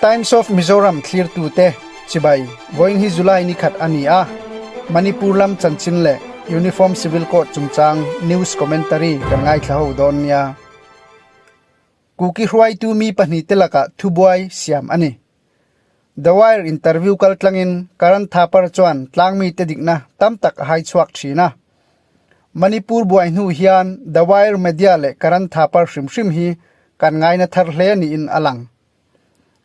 Times of Mizoram thlirtute chibai vawiin hi July ni khat a ni a, Manipur lam chanchin leh Uniform Civil Code chungchang news commentary kan ngaithla ho dawn nia. Kuki hruaitu mi pahnihte lakah thubuai siam a ni. The Wire interview kal tlangin Karan Thapar chuan tlangmite dikna tam tak a hai chhuak thin a. Manipur buai hnu hian The Wire media leh Karan Thapar hrim hrim hi kan ngaina thar hle niin a lang.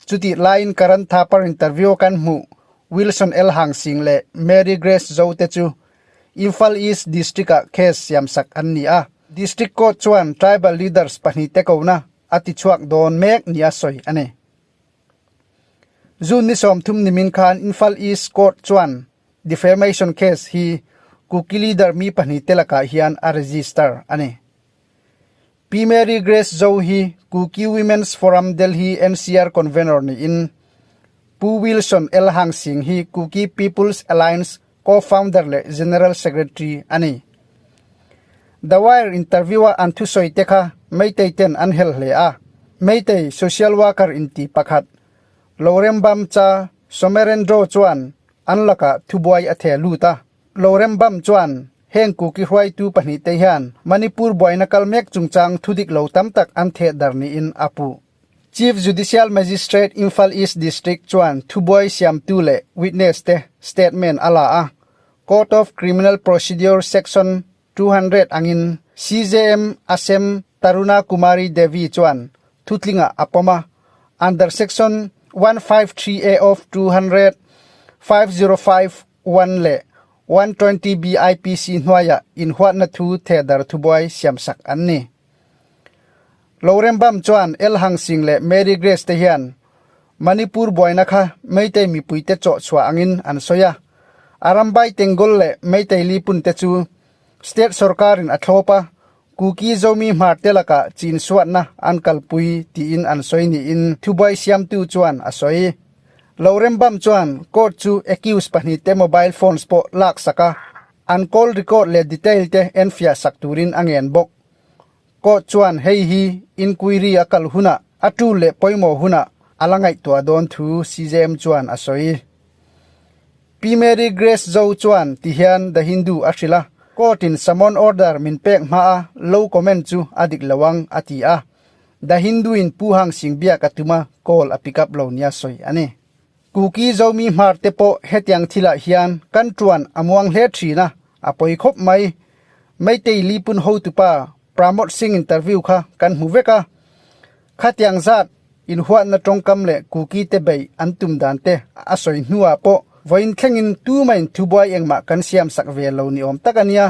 Chutih laiin Karan Thapar interview kan hmuh Wilson L. Hang Singh leh Mary Grace Zo te chu Imphal East District-ah case siamsak an ni a. District Court chuan tribal leaders pahnihte kona a tichhuak dawn mek nia sawi a ni. June ni 30 nimin khan Imphal East Court chuan defamation case hi Kuki leader mi pahnihte lakah hian a register a ni. Pi Mary Grace Zo hi Kuki Women's Forum Delhi NCR convener niin Pu Wilson L Hang Singh hi Kuki People's Alliance co-founder leh general secretary a ni. The Wire interview-a an thusawi te kha Meitei ten an hel hle a. Meitei social worker inti pakhat Lorembam Cha Somerendro chuan an lakah thubuai a the lut a. Lorembam chuan heng Kuki hruaitu pahnihte hian Manipur buaina kal mek chungchang thudik lo tam tak an theh dar niin a puh. Chief Judicial Magistrate Imphal East District chuan thubuai siamtu leh witness te statement a la a, Court of Criminal Procedure Section 200 angin CJM Asem Taruna Kumari Devi chuan thutlingah a pawm a, under Section 153A of 200, 505, 1 leh 120B IPC hnuaiah inhuatna thu thehdar thubuai siamsak an ni. Lorembam chuan El Hang Singh leh Mary Grace te hian Manipur buaina kha Meitei mipuite chawh chhuah angin an sawi a. Arambai Tengol leh Meitei Lipun te chu state sorkarin a thlawp a, Kuki Zomi hmar te lakah chin suatna an kalpui tiin an sawi niin thubuai siamtu chuan a sawi. Lorembam chuan court chu accused pahnihte mobile phones pawh laksak a, an call record leh detail te enfiah sak turin a ngen bawk. Court chuan hei hi inquiry a kal hunah a tul leh pawimawh hunah a la ngaihtuah dawn thu CJM chuan a sawi. Pi Mary Grace Zo chuan ti hian The Hindu a hrilh a, Court in summon order min pek hmaa lo comment chu a dik lo ang a ti a. The Hindu in Pu Hang Sing biak a tum a, call a pick up lo nia sawi a ni. Kuki Zomi hmar te pawh hetiang thilah hian kan tuan a muang hle thin a, a pawi khawp mai. Meitei Lipun hotupa Pramod Singh interview kha kan hmu vek a. Khatiang zat inhuatna tawngkam leh Kuki te beih an tum dan te a sawi hnuah pawh vawiin thlengin tumain thubuai engmah kan siam sak ve lo ni awm tak a nia.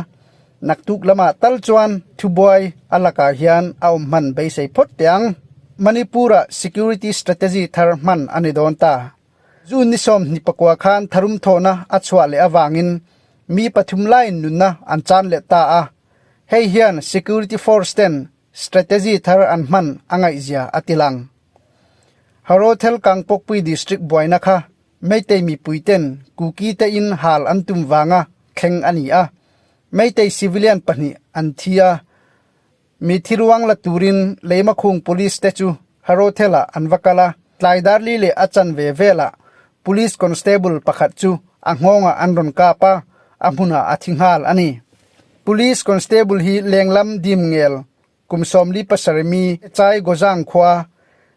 Naktuk lamah tal chuan thubuai a lakah hian a awm hman beisei phawt teh ang. Manipur-ah security strategy thar hman a ni dawn ta. June ni 24 khan tharum thawhna a chhuah leh avangin mi pathum laiin nunna an chan leh ta a. Hei hian security force ten strategy thar an hman a ngaihzia a ti lang. Harothel Kangpokpui district buaina kha Meitei mipui ten Kuki te in hal an tum vanga thleng a ni a. Meitei civilian pahnih an thi a. Mi thiruang la turin Leimakhung Police te chu Harothel-ah an va kal a. Tlaidarli leh a chanve velah Police Constable pakhat chu a nghawngah an rawn kap a, a hmunah a thi nghal a ni. Police Constable hi lenglam dim ngel kum 47 mi Chai Gozang khua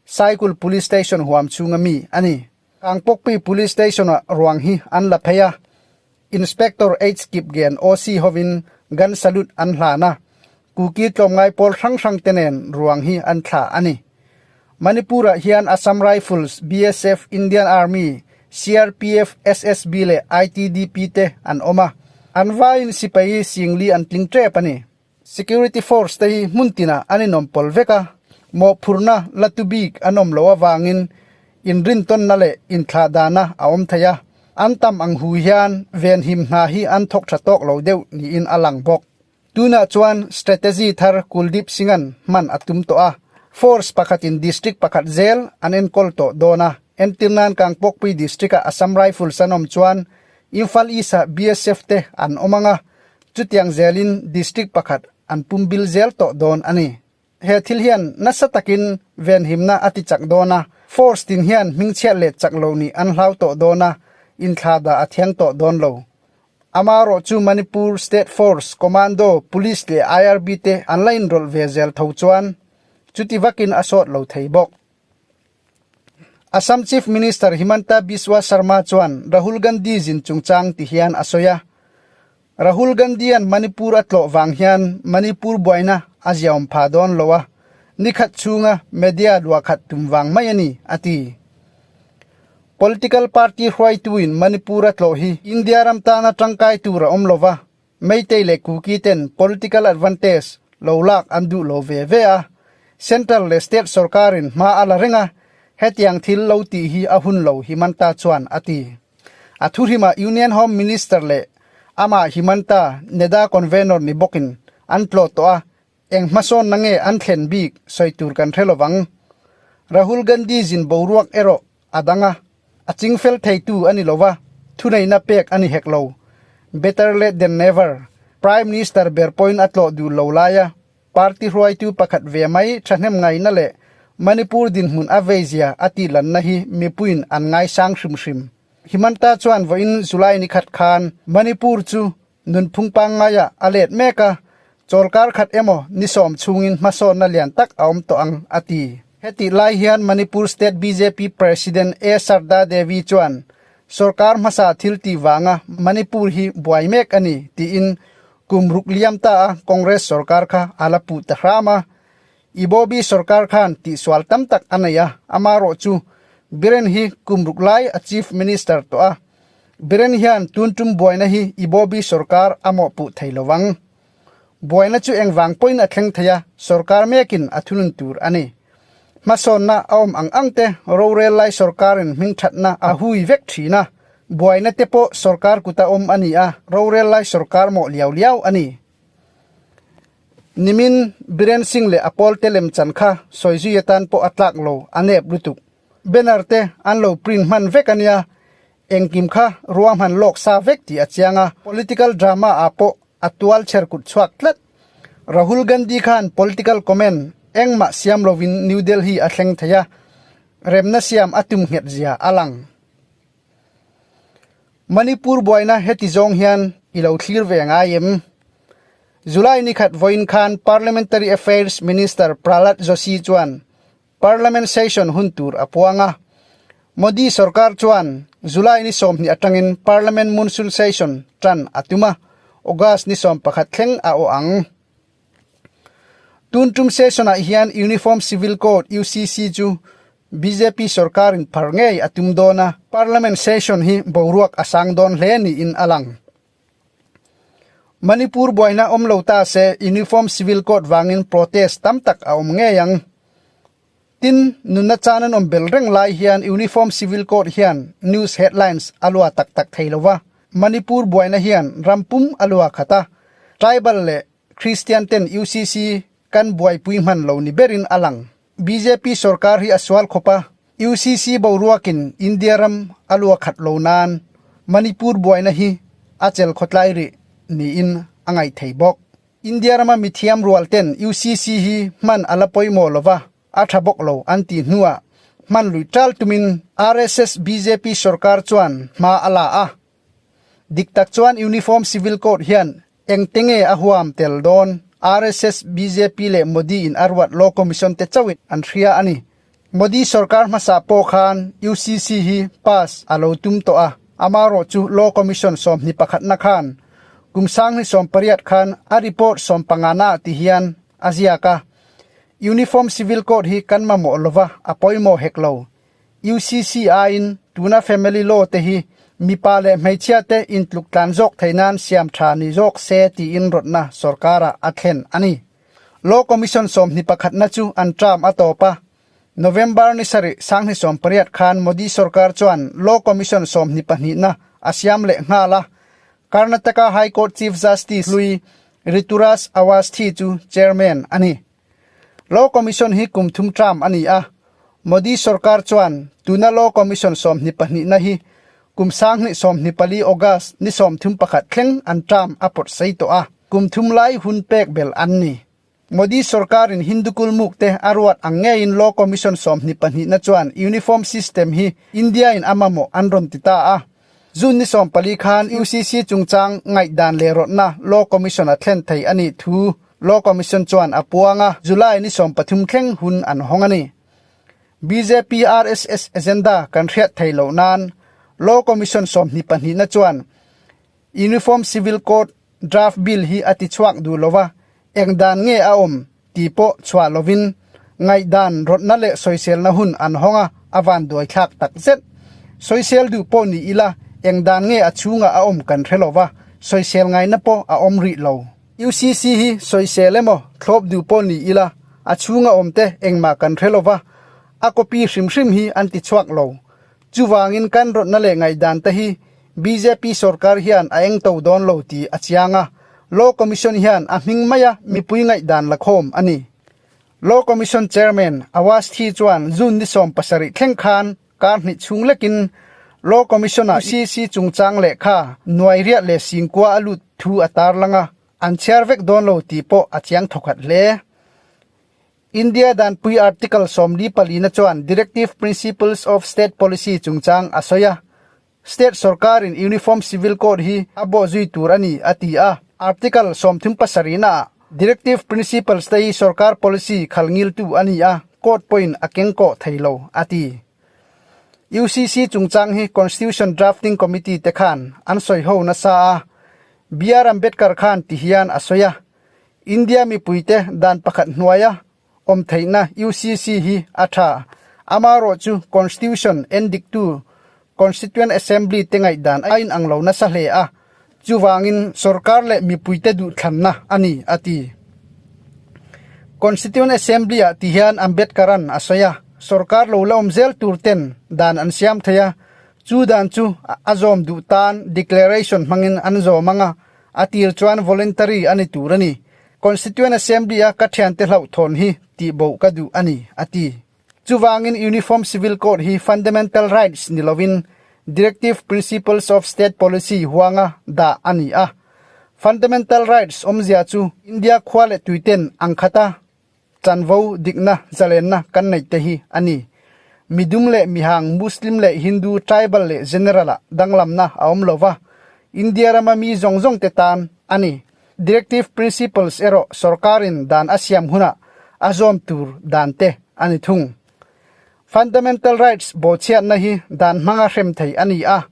Saikul Police Station huam chhunga mi a ni. Kangpokpi Police Station-ah ruang hi an la phei a, Inspector H Kipgen OC hovin gun salute an hlan a, Kuki tlawmngai pawl hrang hrang te nen ruang hi an thlah a ni. Manipur-ah hian Assam Rifles, BSF, Indian Army, CRPF, SSB leh ITDP te an awm a, an vaiin sipai singli an tling tep a ni. Security force te hi hmun tinah an inawm pawl vek a, mawhphurhna la tu bik an awm loh avangin inrintawnna leh inthlahdahna a awm thei a, an tam ang hu hian venhim hna hi an thawk tha tawk lo deuh niin a lang bawk. Tunah chuan strategy thar Kuldeep Singh-a'n hman a tum tawh a, force pakhatin district pakhat zel an enkawl tawh dawn a, entirnan Kangpokpui district-ah Assam Rifles an awm chuan Imphal East-ah BSF te an awm ang a, Chutiang zelin district pakhat an pumbil zel tawh dawn a ni. He thil hian nasa takin venhimna a ti chak dawn a, force tin hian hmingchhiat leh chak lo nih an hlau tawh dawn a, inthla dah a thiang tawh dawn lo. Amaherawh chu Manipur State Force, Commando, Police leh IRB te an la inrawlh ve zel tho chuan chuti vakin a sawt lo thei bawk. Assam Chief Minister Himanta Biswa Sarma chuan Rahul Gandhi zin chungchang ti hian a sawi a, Rahul Gandhi-a'n Manipur a tlawh vang hian Manipur buaina a ziaawm pha dawn lo a, nikhat chhunga media luahkhat tum vang mai a ni, a ti. Political party hruaituin Manipur a tlawh hi India ram tana tangkai tur a awm lo va, Meitei leh Kuki ten political advantage lo lak an duh lo ve ve a, Central leh State sorkarin hma a la reng a, hetiang thil lo tih hi a hun lo Himanta chuan a ti. A thuhrimah Union Home Minister leh amah Himanta NEDA convenor ni bawkin an tlawh tawh a, Eng hmasawnna nge an thlen bik sawi tur kan hre lovang. Rahul Gandhi zin boruak erawh a dang a, a chingfel theitu a ni lova, thuneihna pek a ni hek lo. Better late than never, Prime Minister ber pawhin a tlawh duh lo laia party hruaitu pakhat ve mai thahnem ngaihna leh Manipur dinhmun a veizia a tihlanna hi mipuiin an ngaisang hrim hrim. Himanta chuan vawiin July ni khat khan Manipur chu Nunphung pangngaiah a let mek a, chawlkar khat emaw ni sawm chhungin hmasawnna lian tak a awm tawh ang, a ti. Hetih lai hian Manipur State bjp President A Sarda Devi chuan sorkar hmasa thil tih vanga Manipur hi buai mek a ni tiin kum ruk liam ta a Congress sorkar kha a la puh ta hram a. Ibobi sorkar khan tihsual tam tak a nei a, amaherawh chu Biren hi kum ruk lai a Chief Minister tawh a, Biren hian tun tum buaina hi Ibobi sorkar a mawhpuh thei lo vang. Buaina chu engvang pawhin a thleng thei a, sorkar mekin a thunun tur a ni. Hmasawnna a awm ang ang te rorel lai sorkarin hmingthatna a hui vek thin a, buaina te pawh sorkar kuta awm a ni a, rorel lai sorkar mawh liau liau a ni. Nimin Biren Singh leh a pawlte lemchan kha sawizui atan pawh a tlak lo, a nep lutuk. Banner te an lo print hman vek a nia, engkim kha ruahman lawk sa vek tih a chiang a, political drama ah pawh a tual chher kut chhuak tlat. Rahul Gandhi khan political comment engmah siam lovin New Delhi a thleng thei a, remna siam a tum nghet zia a lang. Manipur buaina heti zawng hian i lo thlir ve ngai em? July nikhat vawiin khan Parliamentary Affairs Minister Prahlad Joshi chuan Parliament session hun tur a puang a. Modi sorkar chuan July ni 20 atangin Parliament monsoon session tan a tum a, August ni 11 thleng a aw ang. Tun tum session-ah hian Uniform Civil Code, UCC, chu bjp sorkarin phar ngei a tum dawn a, Parliament session hi boruak a sang dawn hle niin a lang. Manipur buaina awm lo ta se Uniform Civil Code vangin protest tam tak a awm ngei ang. Tin, nunna chan an awm bel reng lai hian Uniform Civil Code hian news headlines a lua tak tak thei lo va. Manipur buaina hian ram pum a lua khat a, tribal leh Christian ten UCC kan buaipui hman lo ni berin a lang. Bjp sorkar hi a sual khawp a, UCC boruakin India ram a lua khat lo nan Manipur buaina hi a chel khawtlai rih niin a ngaih thei bawk. India rama mithiam rual ten UCC hi hman a la pawimawh lo va, a tha bawk lo an tih hnuah hman lui tal tumin RSS bjp sorkar chuan hma a la a. Dik tak chuan Uniform Civil Code hian Engte nge a huam tel dawn? RSS, bjp leh Modi in a ruat Law Commission te chauhin an hria a ni. Modi sorkar hmasa pawh khan UCC hi pass a lo tum tawh a, amaherawh chu Law Commission 21 na khan kum 2018 khan a report 15 ah ti hian a ziak a, Uniform Civil Code hi kan mamawh lova a pawimawh hek lo. UCC aiin tuna family law te hi mipa leh hmeichhia te intluk tlan zawk theih nan siam tha ni zawk se tiin rawtna sorkarah a thlen a ni. Law Commission 21 na chu an term a tawp a, November ni sarih 2018 khan Modi sorkar chuan Law Commission 22 na a siam leh nghal a, Karnataka High Court Chief Justice hlui Rituraj Awasthi chu chairman a ni. Law Commission hi kum thum term a ni a, Modi sorkar chuan tuna Law Commission 22 na hi kum 2024 August ni 31 thleng an term a pawt sei tawh a, kum thum lai hun pek bel an ni. Modi sorkarin Hindu kulmuk te a ruat ang ngeiin Law Commission 22na chuan Uniform System hi India-in a mamawh an rawn ti ta a. June ni 14 khan UCC chungchang ngaihdan leh rawtna Law Commission a thlen thei a nih thu Law Commission chuan a puang a, July ni 13 thleng hun an hawng a ni. Bjp RSS agenda kan hriat thei loh nan Law Commission 22na chuan Uniform Civil Code Draft Bill hi a ti chhuak duh lo va, eng dan nge a awm tih pawh chhuah lovin ngaihdan rawtna leh sawiselna hun an hawng a, a vanduai thlak tak zet. Sawisel duh pawh ni ila eng dan nge a chhungah a awm kan hre lo va, sawisel ngaina pawh a awm rih lo. UCC hi sawisel emaw thlawp duh pawh ni ila a chhunga awmte engmah kan hre lo va, a copy hrim hrim hi an ti chhuak lo. Chuvangin kan rawtna leh ngaihdan te hi bjp sorkar hian a eng to dawn lo tih a chiang a, Law Commission hian a hming maia mipui ngaihdan la khawm a ni. Law Commission Chairman Awasthi chuan June ni 70 thleng khan kar hnih chhung lekin Law Commission-ah UCC chungchang lehkha nuai riah leh singkua a lut thu a tarlang a, an chhiar vek dawn lo tih pawh a chiang thawkhat hle. India Danpui Article 44 na chuan Directive Principles of State Policy chungchang a sawi a, State sorkarin Uniform Civil Code hi a bawh zui tur a ni, a ti a. Article 37 naah Directive Principles te hi sorkar policy khal ngiltu a ni a, court pawhin a keng kawh thei lo, a ti. UCC chungchang hi Constitution Drafting Committee te khan an sawi ho nasa a, BR Ambedkar khan ti hian a sawi a, India mipuite dan pakhat hnuaia awm theihna UCC hi a tha. Amaherawhchu Constitution endiktu Constituent Assembly te ngaihdan a inang lo nasa hle a, chuvangin sorkar leh mipuite duhthlanna a ni, a ti. Constituent Assembly-ah ti hian Ambedkar-a'n a sawi a, sorkar lo la awm zel tur ten dan an siam thei a, chu dan chu a zawm duh tan declaration hmangin an zawm ang a, A tir chuan voluntary a ni tur a ni. Constituent Assembly-a ka thiante hlauhthawn hi tihbo ka duh a ni, a ti. Chuvangin Uniform Civil Code hi fundamental rights ni lovin Directive Principles of State Policy huanga dah a ni a. Fundamental rights awmzia chu India khua leh tuiten ang khata Chanvo dikna zalenna kan neih te hi a ni. Midum leh mihang, Muslim leh Hindu, tribal leh general ah danglamna a awm lo va, India rama mi zawng zawng te tan a ni. Directive Principles erawh sorkarin dan a siam hunah a zawm tur dan te a ni thung. Fundamental Rights bawhchhiatna hi dan hmanga hrem thei a ni a,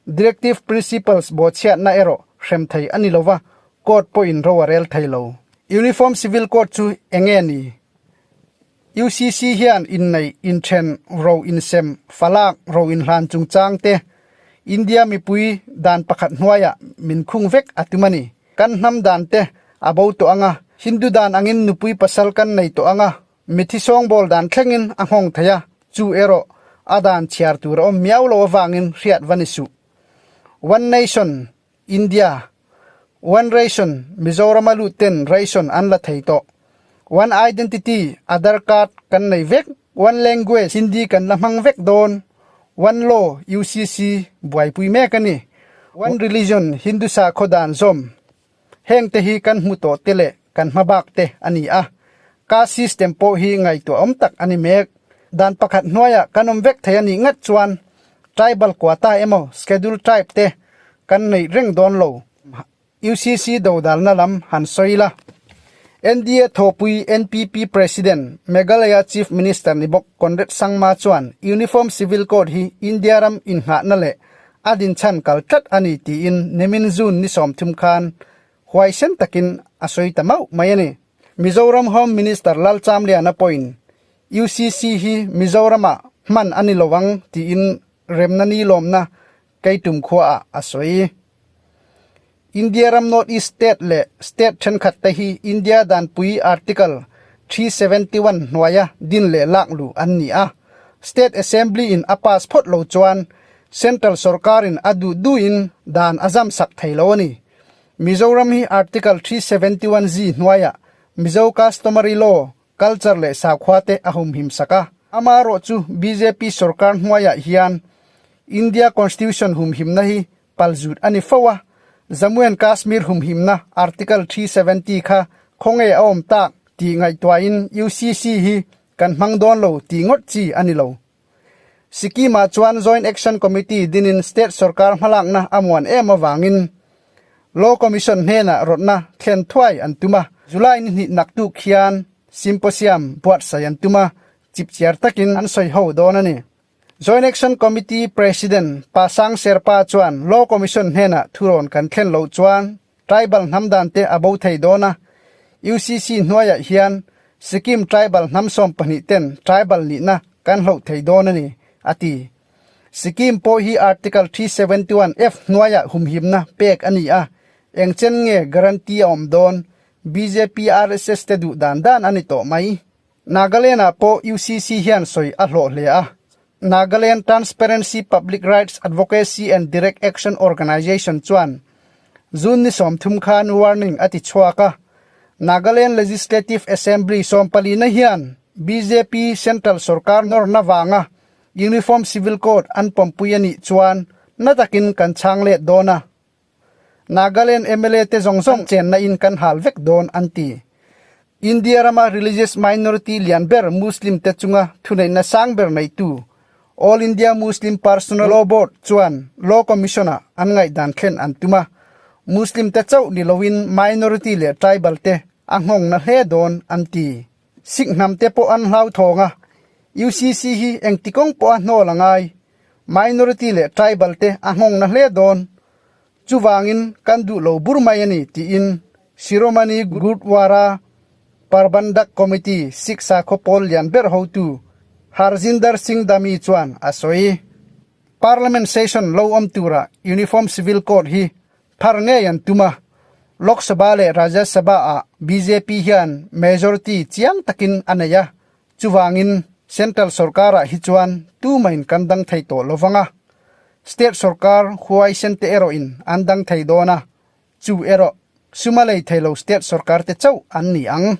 Directive Principles bawhchhiatna erawh hrem thei a ni lo va, Court pawhin ro a rel thei lo. Uniform Civil Code chu eng nge ni? UCC hian inneih, inthen, ro insem, falak, ro inhlan chungchang te India mipui dan pakhat hnuaiah min khung vek a tum a ni. Kan hnam dan te a bo tawh ang a, Hindu dan angin nupui pasal kan nei tawh ang a, mithi sawngbawl dan thlengin a nghawng thei a, chu erawh a dan chhiar tur a awm miau lo avangin hriat va ni suh. One Nation, India, One Ration, Mizorama lut ten ration an la thei tawh. One Identity, Aadhar card kan nei vek. One Language, Hindi kan la hmang vek dawn. One Law, UCC, buaipui mek a ni. One Religion, Hindu sakhaw dan zawm. Heng te hi kan hmu tawh te leh kan hma bak te a ni a. Caste system pawh hi ngaihtuah awm tak a ni mek. Dan pakhat hnuaiah kan awm vek thei a nih ngat chuan tribal quota emaw schedule tribe te kan neih reng dawn lo. UCC dodalna lam han sawi la. NDA thawhpui NPP President, Meghalaya Chief Minister ni bawk Conrad Sangma chuan Uniform Civil Code hi India ram inngahna leh a dinchhan kal tlat a ni tiin nimin June ni 30 khan huaisen takin a sawi ta mauh mai a ni. Mizoram Home Minister Lalchamliana pawhin UCC hi Mizoramah hman a ni lo ang tiin remna ni lawmna Keitum khuaah a sawi. India ram North East State leh State thenkhat te hi India Danpui Article 371 hnuaia din leh lak luh an ni a. State Assembly in a pass phawt lo chuan Central sorkarin a duh duhin dan a zam sak thei lo a ni. Mizoram hi Article 371G hnuaiah Mizo Customary Law, Culture leh sakhua te a humhim sak a. Amaherawh chu bjp sorkar hnuaiah hian India Constitution humhimna hi palzut a ni fo a, Jammu and Kashmir humhimna Article 370 kha khawnge a awm tak? Tih ngaihtuahin UCC hi kan hmang dawn lo tih ngawt chi a ni lo. Sikkim-ah chuan Joint Action Committee dinin state sorkar hmalakna a muan em avangin Law Commission hnenah rawtna thlen thuai an tum a. July ni hnih naktuk hian symposium buatsaih an tum a, chipchiar takin an sawi ho dawn a ni. Joint Action Committee President Pasang Sherpa chuan Law Commission hnenah thurawn kan thlen loh chuan Tribal hnam dan te a bo thei dawn a, UCC hnuaiah hian Sikkim Tribal hnam 12 ten Tribal nihna kan hloh thei dawn a ni, a ti. Sikkim pawh hi Article 371 F hnuaiah humhimna pek a ni a, engchen nge guarantee a awm dawn, bjp RSS te duh dan dan a ni tawh mai. Nagaland-ah pawh UCC hian sawi a hlawh hle a. Nagaland Transparency Public Rights Advocacy and Direct Action Organisation chuan June ni 30 khan warning a ti chhuak a. Nagaland Legislative Assembly sawmpalina hian bjp Central sorkar nawrna vanga Uniform Civil Code an pawmpui a nih chuan na takin kan chhang let dawn a. Nagaland mla te zawng zawng chenna in kan hal vek dawn an ti. India rama religious minority lian ber Muslim te chunga thuneihna sang ber neitu All India Muslim Personal Law Board chuan Law Commission ah an ngaihdan thlen an tum a, Muslim te chauh ni loin minority leh tribal te a nghawng na hle dawn an ti. Sikh hnam te pawh an hlauthawng a, UCC hi engti kawng pawh a hnawl a ngai. Minority leh tribal te a nghawng na hle dawn. Chuvangin kan duh lo bur mai a ni tiin Shiromani Gurdwara Parbandhak Committee Sikh sakhaw pawl lian ber hotu Harjinder Singh Dhami chuan a sawi. Parliament session lo awm tura Uniform Civil Code hi phar ngei an tum a, Lok Sabha leh Rajya Sabha ah bjp hian majority chiang takin a nei a, Chuvangin, Central sorkarah hi chuan tumahin kan dang thei tawh lo vang a, State sorkar huaisen te erawhin an dang thei dawn a, chu erawh suma lei thei lo State sorkar te chauh an ni ang.